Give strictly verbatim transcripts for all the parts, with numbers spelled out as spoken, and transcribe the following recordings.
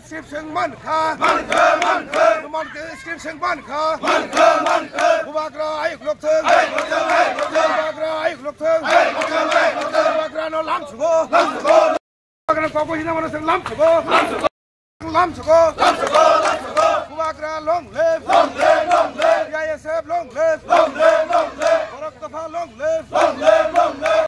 Script seng man kha. Man kha, man kha. Roman script seng man kha. Man kha, man kha. Bubagra ayuk lok thung. Ayuk lok thung, ayuk lok thung. Bubagra ayuk lok thung. Ayuk lok thung, ayuk lok thung. Bubagra no lam sugo. Lam sugo. Bubagra kok bo hina mano seng lam sugo. Lam sugo. Lam sugo, lam sugo. Bubagra long live. Long live, long live. T I S F long live. Long live, long live. Borok Dopha long live. Long live, long live.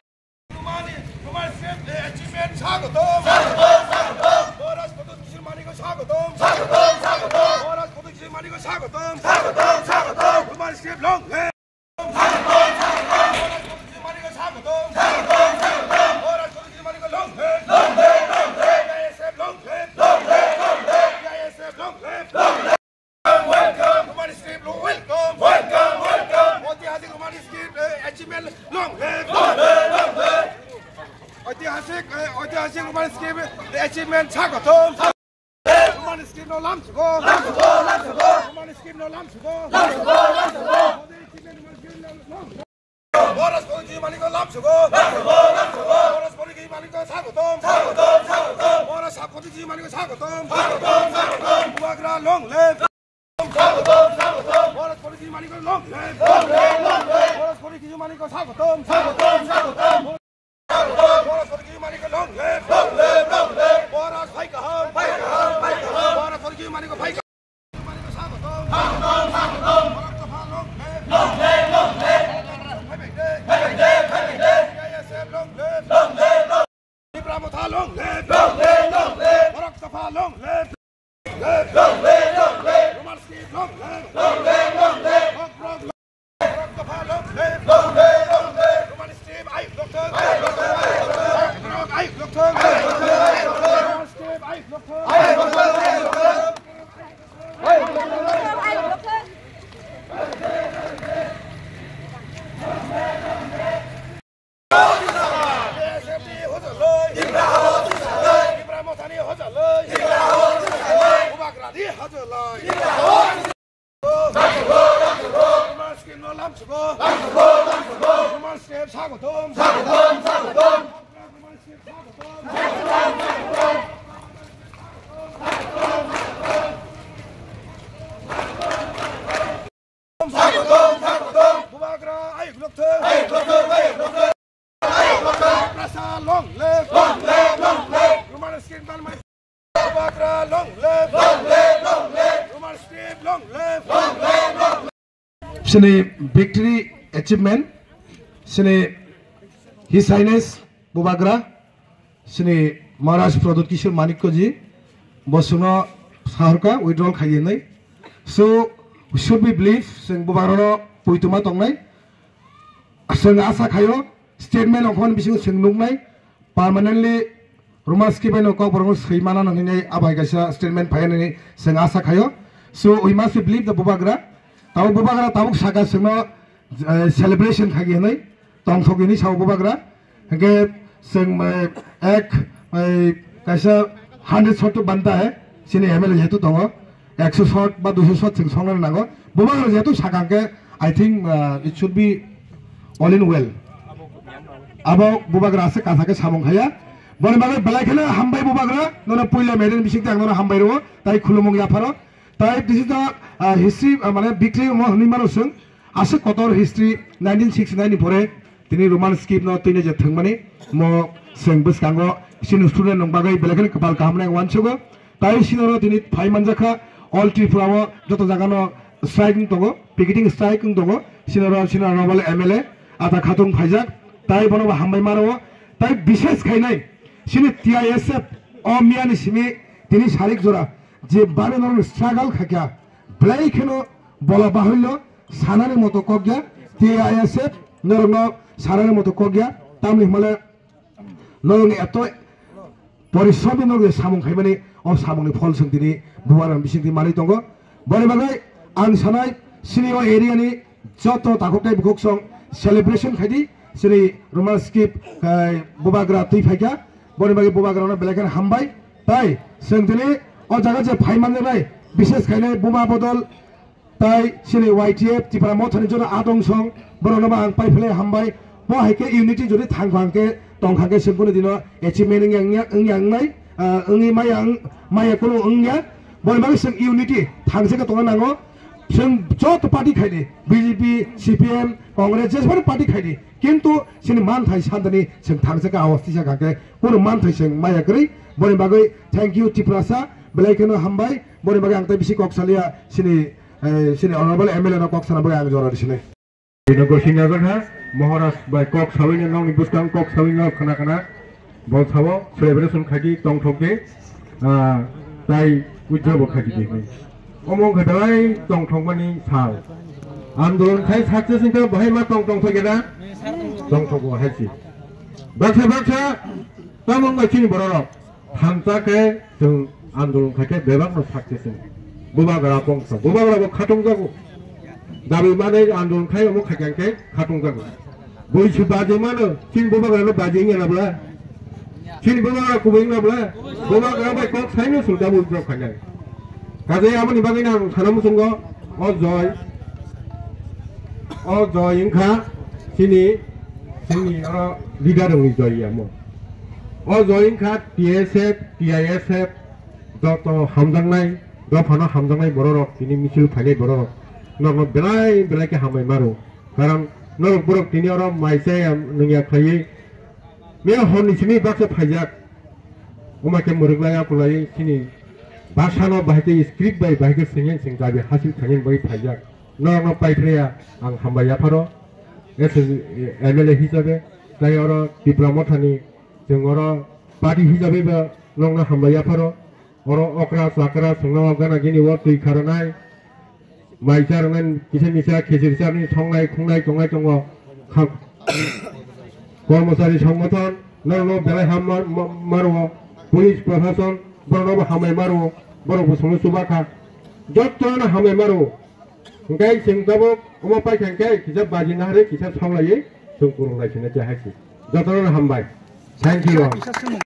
Romani, Romani script achievement swagotom. Swagotom, swagotom. Maharaj Pradyut Kishore Manikko swagotom. Swagotom, swagotom. Maharaj Pradyut Kishore Manikko swagotom. Swagotom, swagotom. Romani script long live. Swagotom, swagotom. Maharaj Pradyut Kishore Manikko swagotom. Swagotom, swagotom. Maharaj Pradyut Kishore Manikko long live. Long live, long live. T I S F long live. Long live, long live. T I S F long live. Long live. Welcome. Romani script, welcome. Welcome, welcome. Oitihasik Romani script, eh, achievement, long live. Long live, long live. Oitihasik, eh, oitihasik Romani script, eh, achievement, swagotom. Romani script no lam sugo. Lam sugo, lam sugo. Romani script no lam sugo. Lam sugo, lam sugo. Maharaj Pradyut Kishore Manikko lam sugo. Lam sugo, lam sugo. Maharaj Pradyut Kishore Manikko swagotom. Swagotom, swagotom. Maharaj Pradyut Kishore Manikko swagotom. Swagotom, swagotom. Bubagra long live. Swagotom, swagotom. Maharaj Pradyut Kishore Manikko long live. Long live, long live. Maharaj Pradyut Kishore Manikko swagotom. Swagotom, swagotom. Swagotom. Maharaj Pradyut Kishore Manikko long live. Long live, long live. Maharaj phai kaham. Phai kaham, phai kaham. Maharaj Pradyut Kishore Manikko phai kaham. Manikko swagotom. Swagotom, swagotom. Borok Dopha long live. Long live, long live. Phai bai de. Phai bai de, phai bai de. T I S F long live. Long live, long live. Tipra Motha long live. Long live, long live. Borok Dopha long live. Long live, long live. Roman script long live. Long live, long live. Borok, Borok Dopha long live. Long live, long live. Roman script ayuk lok thung. Ayuk lok thung, ayuk lok thung. Borok ayuk lok thung. Ayuk lok thung, ayuk lok thung. Roman script ayuk lok thung. Ayuk lok thung, ayuk lok thung. Ayuk lok thung. Bubagrani hojoloi. Roman script no lam sugo. Roman script swagotom. Swagotom, swagotom. Bubagra ayuk lok thung. Ayuk lok thung, ayuk lok thung. Ayuk lok thung. Tiprasa long live. Long live, long live. Roman script ban mai. Bubagra long live. Long live, long live. Roman script long live. Long live, long live. Chini victory achievement, chini His Highness Bubagra, chini Maharaj Pradyut Kishore Manikko ji, bo chwngno sahorkha withdrawal khaiwi hinwi. So, should we believe, chwng Bubagrano poituma tongnai? Chwng asa khaio, statement ongkhorni bisingo chwng nuknai, permanently Roman script bai no kokborok no swi mana nang hinwi abai kaisa statement phai nini chwng asa khaio. So we must believe the Bubagra. Tabuk Bubagra tabuk saka chwngno, eh, celebration khagi hinwi tongthok hinwi sao Bubagra. Hingke chwng, eh, ek, eh, kaisa hundred shot to banta hai. Chini M L A jehetu tongo. Ekso shot ba duiso shot chwng songnani nango. Bubagra jehetu saka hingke, I think, uh, it should be all in well. Abo Bubagra ase kathake samung khaya. Boni bagwi belai kheno hambai Bubagra, nono puila medal bisingtwi ang nono hambai rwo, tai khulumung yapharo. Tai this is the, uh, history, uh, mane victory mo hwnwi mano chwng. Aswk kotor history nineteen sixty-nine ni pore tini Roman script no twino je thwngmani mo chwng bwskango chini student rok bagwi belai kheno kwpal kaham nai wansugo. Tai sinoro tini phai manjakha, all Tripura o joto jaga no strike wng tongo, picketing strike wng tongo, sinoro, sinoro noble M L A Ata Khatung phaijak, tai bono bo hambai mano, tai bishes khainai, sini T I S F o miya ni simi tini sarik jora je babe norok struggle khaikha, belai kheno bola bahai no sanani moto kok ya, T I S F norok no sanani moto kok ya, tamni hwnmale Norokni eto porisromi norokni samung khaimani o samungni phol chwng tini Bubagrani bisingtwi manwi tongo. Boni bagwi ang sanai chini o area ni joto takhuk tei bukhuk song celebration khaidi chini Roman script, eh, Bubagra twi phaikha. Boni bagwi Bubagrano belai kheno hambai. Tai chwng tini o jaga je phai manjaknai, bishes khainai Buma Bodol Tai chini Y T F Tipra Mothani joto adong song, borokno bo ang pai phlai hambai. Bo hai khe unity jodi thang kha hwnkhe, tong kha hwnkhe, chwng kunu dino achievement wngya, wngya, wngya wngnai. Ah, wngwi maya wng-, maya kunu wngya. Boni bagwi chwng unity thangsa khe tongna nango. Chwng joto party khaidi, B J P, C P M, Congress, jesmani party khaidi. Kintu chini manthai santani chwng thangsa khe awas tisa kha khe kunu manthai chwng maya kwrwi. Boni bagwi thank you Tiprasa, belai kheno hambai. Boni bagwi ang tei bisi kok saliya chini, eh, chini honorable M L A no kok sana bagwi ang jora rw sinai. Bino gosing najakha, Maharaj bai kok sawi no nokni bwskang kok sawi no khna khna. Bo sabo celebration khaidi tongthok di, ah, tai ujjabo khaidi di. Omo wngkha belai tongthokmani sal. Andolon khai success wngkha bahai ma tong tongthok ya na? Tongthok bo hai si. Baksa baksa tamo wngkha chini borok rok. Thansa khe chwng andolon khaikhe bebakno sak se chwng. Bubagra kongsa, bubagra bo khatungjago. Dabi manwi andolon khai omo khaikhe khe khatungjago. Boisu baji mano, chini bubagrano baji wngya na bwla? Chini bubagra kubui wngya bwla? Bubagra bai kok saino chwng tabuk withdraw khainai. Kaje aboni bagwi ang sana muchungo, o Joy, o Joy wngkha chini, chini oro leader wngwi Joy ya mo. O Joy wngkha T S F, T I S F, joto hamjaknai, dophano hamjaknai bororok tini misil phainai bororok. Norokno belai belai khe hambai maro. Karon norok borok tini oro mai chaya nungya khlaiwi. Mia horni simi baksa phaijak. Oma khe mwrwk lai akulai chini bhasano bahai khe script bai bahai khe singyen sing dabi hasil khainani bagwi phaijak. Norokno paiphraya ang hambai yapharo. S S, M L A hisabe, tai oro Tipra Mothani chwng oro party hisabe ba nokno hambai yapharo. Oro okra chakra chwngno gana gini o twi kharanai. Mai charnai kisa misa khichir charni songnai khungnai tongnai tongo. Kha-, kormochari songbothon norokno belai ham mar-, ma-, maro. Police proshashan borokno bo hambai maro. Borok bo songno chuba kha. Jottono hambai maro. Hwnkhe chwng tabuk omo paikha hwnkhe kisa baji naharwi kisa saulaiwi chwng kwrwng lai sina khe hai se. Jotono hambai. Thank you.